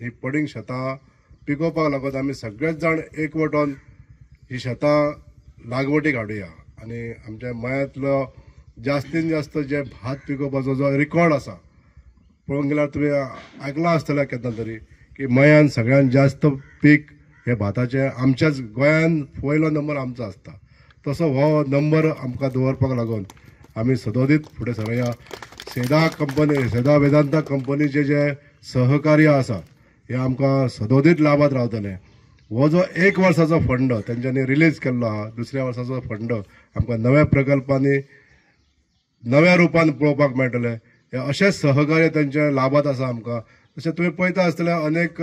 ही पडींग शेतां पिकोवपाक लागून आमी सगळेच जाण एकवटून ही शेतां लागवटीक हाडुया आनी आमच्या मळ्यांतलो जास्तीन जास्त जे भात पिकोवपाचो जो रिकॉर्ड आसा पळोवंक गेल्यार तुमी आयकलां आसतलें केन्ना तरी की मळ्यान सगळ्यान जास्त पीक हे भाताचें आमच्याच गोंयान पयलो नंबर आमचो आसता. तसो हो नंबर आमकां दवरपाक लागून आमी सदोदीत फुडें सरया. सेदा कंपनी, सेदा वेदांता कंपनीचे जे सहकार्य आसा हे आमकां सदोदीत लाभात रावतलें. हो जो एक वर्साचो फंड तेंच्यांनी रिलीज केल्लो आहा, दुसऱ्या वर्साचो फंड आमकां नव्या प्रकल्पांनी नव्या रुपान पळोवपाक मेळटलें. हे अशेंच सहकार्य तेंचे लाभात आसा आमकां. तशें तुमी पळयता आसतले अनेक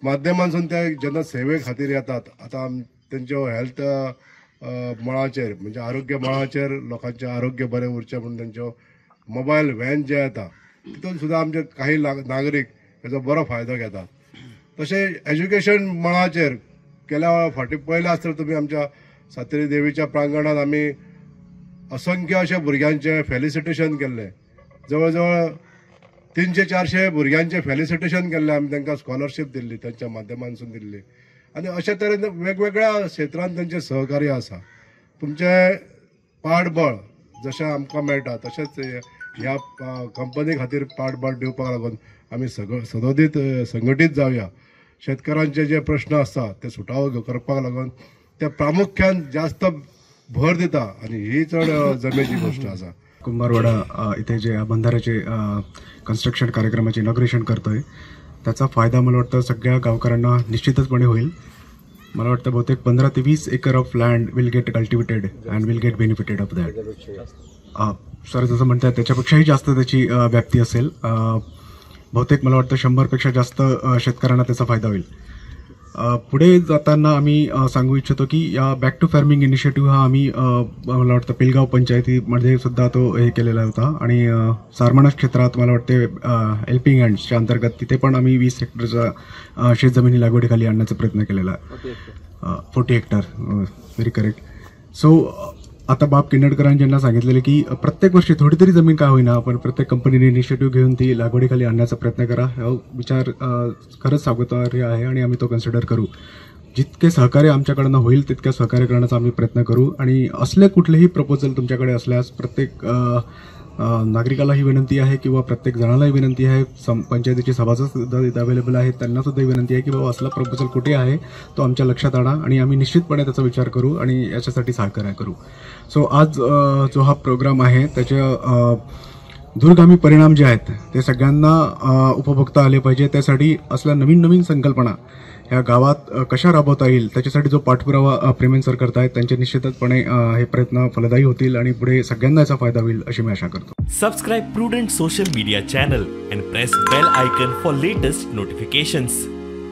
माध्यमांसून ते जेन्ना सेवे खातीर येतात, आतां तेंच्यो हेल्थ मळाचेर म्हणजे आरोग्य मळाचेर लोकांचें आरोग्य बरें उरचें म्हणून तेंच्यो मोबायल व्हॅन जे येता तितून सुद्दां आमचे काही नागरीक हेजो बरो फायदो घेतात. तशें एज्युकेशन मळाचेर गेल्या फाटीं पळयलें आसतलें तुमी आमच्या सातेरी देवीच्या प्रांगणांत आमी असंख्य अशे भुरग्यांचें फेलिसिटेशन केल्लें. जवळ जवळ 300-400 भुरग्यांचें फेलिसिटेशन केल्लें आमी, तांकां स्कॉलरशीप दिल्ली तांच्या माध्यमांतसून दिल्ली. आनी अशे तरेन वेगवेगळ्या क्षेत्रांत तेंचें सहकार्य आसा. तुमचें पाठबळ जशें आमकां मेळटा तशेंच ह्या कंपनी खातीर पाठबळ दिवपाक लागून आमी सदोदीत संघटीत जावया. शेतकारांचे जे प्रश्न आसा ते सुटावो करपाक लागून ते प्रामुख्यान जास्त भर दिता आनी ही चड जमेची गोश्ट आसा. कुंभारवाडा इथे जे बंधाऱ्याचे कन्स्ट्रक्शन कार्यक्रमाचे इनॉग्रेशन करतोय त्याचा फायदा मला वाटतं सगळ्या गावकऱ्यांना निश्चितचपणे होईल. मला वाटतं बहुतेक 15 ते 20 acre of land will get cultivated and will get benefited of that. Sir जसं म्हणतात त्याच्यापेक्षाही जास्त त्याची व्याप्ती असेल. बहुतेक मला वाटतं 100पेक्षा जास्त शेतकऱ्यांना त्याचा फायदा होईल. पुढे जाताना आम्ही सांगू इच्छितो की या बॅक टू फार्मिंग इनिशिएटिव्ह हा आम्ही मला वाटतं पिलगाव पंचायतीमध्ये सुद्धा तो हे केलेला होता आणि सारमाणा क्षेत्रात मला वाटते हेल्पिंग हँड्सच्या अंतर्गत तिथे पण आम्ही 20 हेक्टरचा शेतजमिनी लागवडीखाली आणण्याचा प्रयत्न केलेला आहे. 40 hectare, very correct. So आता बाब किन्नडकरांनी ज्यांना सांगितलेले की प्रत्येक वर्षी थोडी तरी जमीन काय होईना पण प्रत्येक कंपनीने इनिशिएटिव्ह घेऊन ती लागवडीखाली आणण्याचा प्रयत्न करा, हा विचार खरंच स्वागतार्ह आहे आणि आम्ही तो कन्सिडर करू. जितके सहकार्य आमच्याकडनं होईल तितक्या सहकार्य करण्याचा आम्ही प्रयत्न करू आणि असले कुठलेही प्रपोजल तुमच्याकडे असल्यास प्रत्येक नागरिकालाही विनंती आहे किंवा प्रत्येक जणालाही विनंती आहे, पंचायतीचे सभासदसुद्धा इथं अवेलेबल आहेत त्यांनासुद्धा विनंती आहे की बाबा असला प्रपोजल कुठे आहे तो आमच्या लक्षात आणा आणि आम्ही निश्चितपणे त्याचा विचार करू आणि याच्यासाठी सहकार्य करू. सो आज जो हा प्रोग्राम आहे त्याच्या दूरगामी परिणाम जे आहेत ते सगळ्यांना उपभोगता आले पाहिजे. त्यासाठी असल्या नवीन नवीन संकल्पना ह्या गावात कशा राबवता येईल त्याच्यासाठी जो पाठपुरावा प्रेमेन सर करतायत त्यांचे निश्चितपणे हे प्रयत्न फलदायी होतील आणि पुढे सगळ्यांना याचा फायदा होईल अशी मी आशा करतो. Subscribe Prudent social media channel and press bell icon for latest notifications.